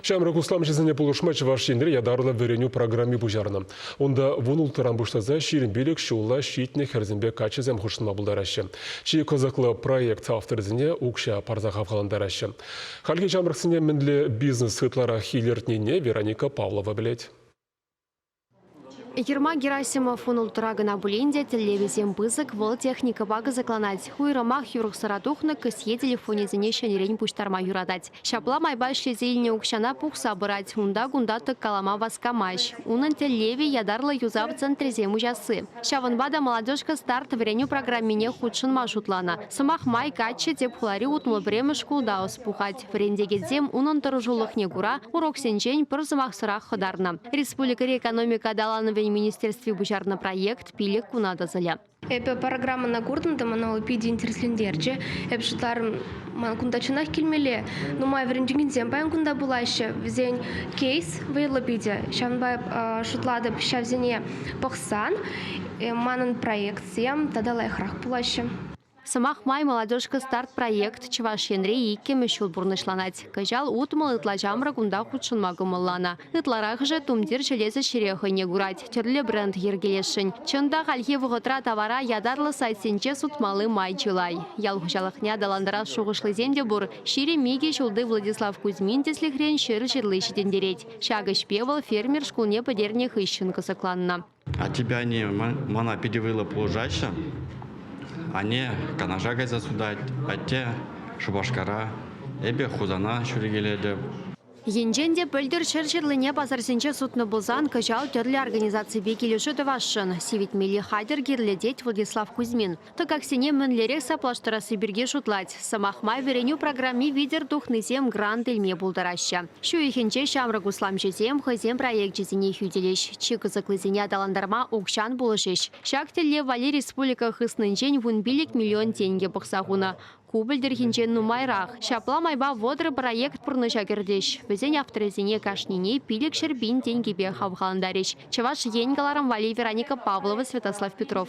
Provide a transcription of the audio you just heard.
Ҫамрӑк усламҫӑсене пулӑшма Чӑваш Енре ятарлӑ вӗренӳ программи пуҫарнӑ. Унта 16-ран пуҫласа 25 ҫула ҫитнӗ хӗрсемпе каччӑсем хутшӑнма пултараҫҫӗ. Чи кӑсӑклӑ проект авторӗсене укҫа парса хавхалантараҫҫӗ. Хальхи ҫамрӑксене мӗнле бизнес ытларах илӗртнине Вероника Павлова пӗлет. Ерма Герасимов ултӑра кӑна пулин те тӗллевӗсем пысӑк, вӑл техникӑпа кӑсӑкланать. Уйрӑмах юрӑхсӑра тухнӑ кӗсье телефонӗсене ҫӗнӗрен пуҫтарма юратать. Ҫапла майпа ӗҫлесе илнӗ укҫана пухса пырать, унта-кунта тӑккалама васкамасть. Унӑн тӗллевӗ ятарлӑ юсав центрӗсем уҫасси. Ҫавӑнпа та «Молодежка старт» вӗренӳ программине хутшӑнма шутланӑ. Сӑмах май, каччӑ тӗп хулари 61-мӗш шкулта ӑс пухать. Вӗрентекенсем унӑн тӑрӑшулӑхне кура уроксенчен пӗр сӑмахсӑрах хӑтарнӑ. Республикӑри экономика аталанӑвӗн министерстви пуҫарнӑ проект 5 куна тӑсӑлӗ. Эпӗ программӑна куртӑм та мана вӑл питӗ интереслентерчӗ. Эп шутларӑм, ман кунта чӑнах килмелле. Нумай вӗрентекенсем паян кунта пулаҫҫӗ. Вӗсен кейс вӑйлӑ питӗ. Ҫавӑнпа шутлатӑп, ҫавсене пӑхсан манӑн проектсем тата лайӑхрах пулаҫҫӗ. Сӑмах май, «Молодежка старт» проект Чӑваш Енре иккӗмӗш ҫул пурнӑҫланать. Кӑҫал 60 ытла ҫамрӑк унта хутшӑнма кӑмӑлланӑ. Ытларахӑшӗ тумтир ҫӗлес ӗҫре хӑйне курать, тӗрлӗ бренд йӗркелесшӗн. Чӑн та, хальхи вӑхӑтра тавара ятарлӑ сайтсенче сутмалли май чылай. Ял хуҫалӑхне аталантарас шухӑшлисем те пур. 22 ҫулти Владислав Кузьмин тӗслӗхрен ҫӗр ҫырли ҫитӗнтерет. Ҫак ӗҫпе вӑл фермер шкулне пӗтернӗ хыҫҫӑн кӑсӑкланнӑ. Аттепе анне мана питӗ вӑйлӑ пулӑшаҫҫӗ. Анне Канаша кайса сутать, атте Шупашкара, эпӗ Хусана ҫӳрекелетӗп. Енчен те пӗлтӗр ҫӗр ҫырлине пасарсенче сутнӑ пулсан кӑҫал тӗрлӗ организаципе килӗшӳ тӑвасшӑн. Сивӗтмелли хатӗр кирлӗ, тет Владислав Кузьмин. Тӑкаксене мӗнлерех саплаштарасси пирки шутлать. Сӑмах май, вӗренӳ программи витӗр тухнисем грант илме пултараҫҫӗ. Ҫу уйӑхӗнче ҫамрӑк усламҫӑсем хӑйсен проекчӗсене хӳтӗлӗҫ. Чи кӑсӑклисене аталантарма укҫан пулӑшӗҫ. Ҫак тӗллев валли республика хыснинчен 15 миллион тенкӗ пӑхса хунӑ. Ку пӗлтӗрхинчен нумайрах. Ҫапла майпа 30 проект пурнӑҫа кӗртӗҫ. Вӗсен авторӗсене кашнине 500 пин тенкӗпе хавхалантарӗҫ. Чӑваш Ен кӑларӑм валли Вероника Павлова, Святослав Петров.